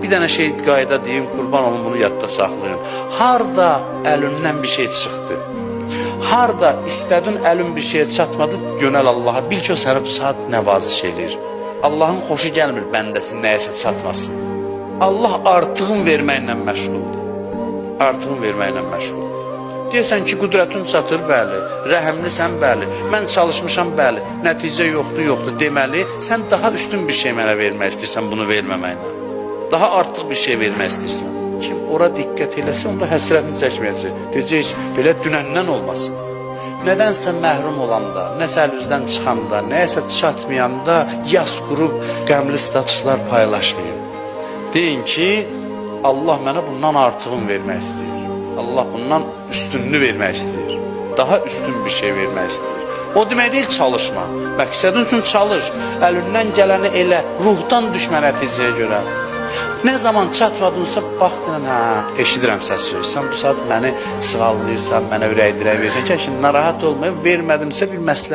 Bir dənə şey qayda deyim, qurban olum bunu yadda saxlayın. Harda əlindən bir şey çıxdı, harda istədin əlin bir şeyə çatmadı, yönəl Allaha. Bil ki o sənə bu saat nəvaziş eləyir. Allahın xoşu gəlmir bəndəsi nəyəsə çatmasın. Allah artığın verməklə məşğuldur. Artığın verməklə məşğuldur. Deyirsən ki, qüdrətin çatır, bəli, rəhimlisən, bəli, mən çalışmışam, bəli, nəticə yoxdur, yoxdur. Deməli, sən daha üstün bir şey mənə vermək istəyirsən bunu verməməklə. Daha artıq bir şey vermək istəyirsən. Kim ora diqqət eləsə, onda həsrətini çəkməyəcək. Deyəcək, heç belə dünəndən olmasın. Nədənsə məhrum olanda, nəsə əl-üzdən çıxanda, nəyəsə çatmayanda yas qurub qəmli statuslar paylaşmayın. Deyin ki, Allah mənə bundan artığını vermək istəyir. Allah bundan üstünlüyünü vermək istəyir. Daha üstün bir şey vermək istəyir. O demək deyil çalışma. Məqsədin üçün çalış. Əlindən gələni elə, ruhdan düşmə nəticəyə görə. Nə zaman çatmadınsa bax deyirəm, hə, eşidirəm səs söz. Sən bu saat məni sığallayırsan, mənə ürək dirək verirsən. Kəşin narahat olma, vermədimsə bir məsləhət.